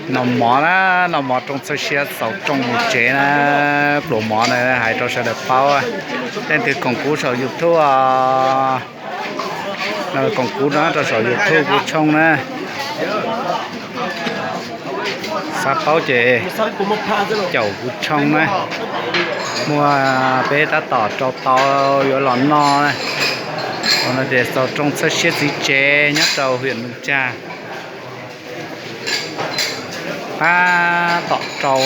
Noj mov na, noj mov rooj txhawb siab xaus rooj mus tsev na. Pluas mov na, hais rau sawv daws paub, leej twg koom kuv saum YouTube, no koom kuv no rau saum YouTube kuv tshooj na. Xav paub ces caum kuv tshooj na. Muaj peb tab tom rau tau yuav los noj na. Qhov no ces xaus rooj txhawb siab txiv tsev nyob rau huyện Mường Chà. Tab tom rau,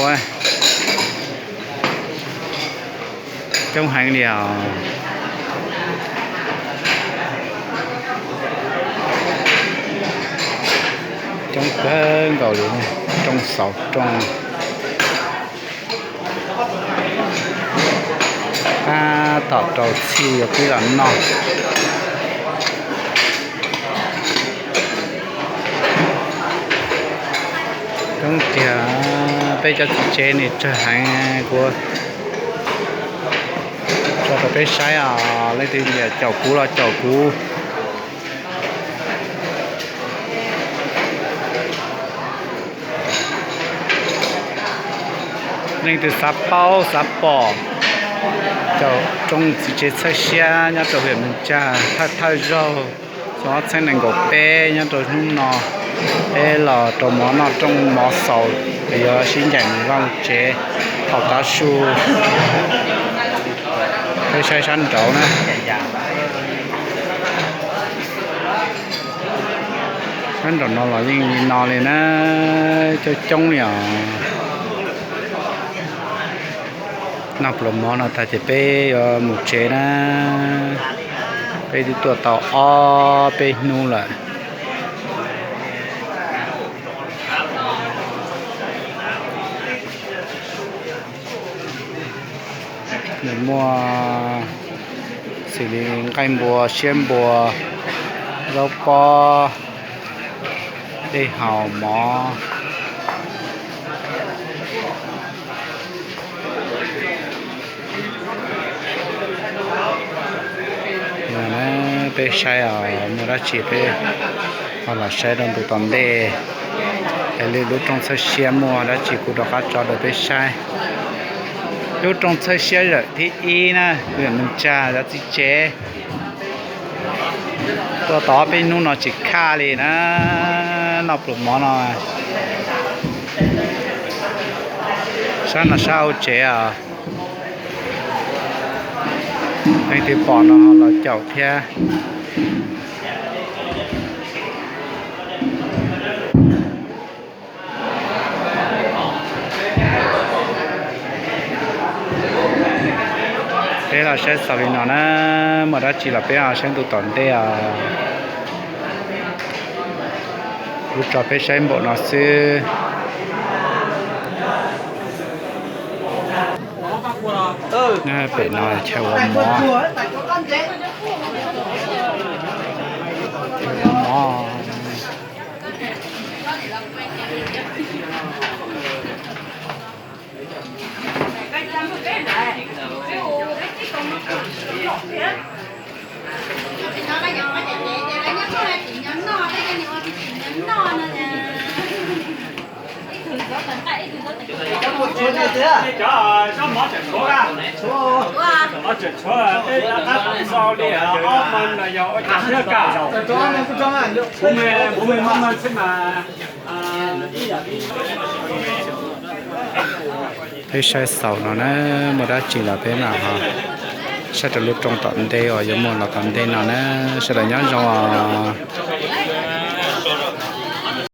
coob heev li os. Coob kawg nkaus li, rooj xaus rooj. Tab tom rau txhij yuav pib los noj. Coob tiag, peb cov txiv tsev ni tsawg heev, kuv tso rau peb saib os, leej twg nyiam caum kuv los caum kuv. Leej twg xav paub xav pom caum rooj txiv tsev txhawb siab nyob rau huyện Mường Chà, thawj thawj zaug xyoo ob txhiab nees nkaum peb nyob rau hnub no, peb los rau mov noj rooj mov xaus, yuav sib ncaim mus vaj mus tsev, thaum tav su. Peb saib sab nraud na. Sab nraum no los yeej li no li na, coob coob li os. Noj pluas mov no tag ces peb yuav mus tsev na. Peb twb tuaj tau ob peb hnub lawm. Nws muaj xws li nqaij npua, siab npua, zaub pob, dej haus, mov. Peb saib os, muaj dab tsi peb ho los saib rau ntu tom ntej. Es li lub rooj txhawb siab muaj dab tsi kuv rov qab tso rau peb saib. Lub rooj txhawb siab zawm thib ib na, huyện Mường Chà, cov txiv tsev. Tuaj tau ob peb hnub no tsis khaj li na, noj pluas mov no. Sab no sab hauv tsev os. Leej twg pom no ho los caum thiab. Peb los saib xaus li no na, muaj dab tsi los peb ho saib ntu tom ntej os. Kuv tso peb saib npaum no xwb. Pem no chaw ua mov. Chaw ua mov. Peb saib xaus no na, muaj dab tsi los peb mam ho saib rau lub rooj tom ntej uas yuav muaj los tom ntej no na. Sawv daws nyob zoo os.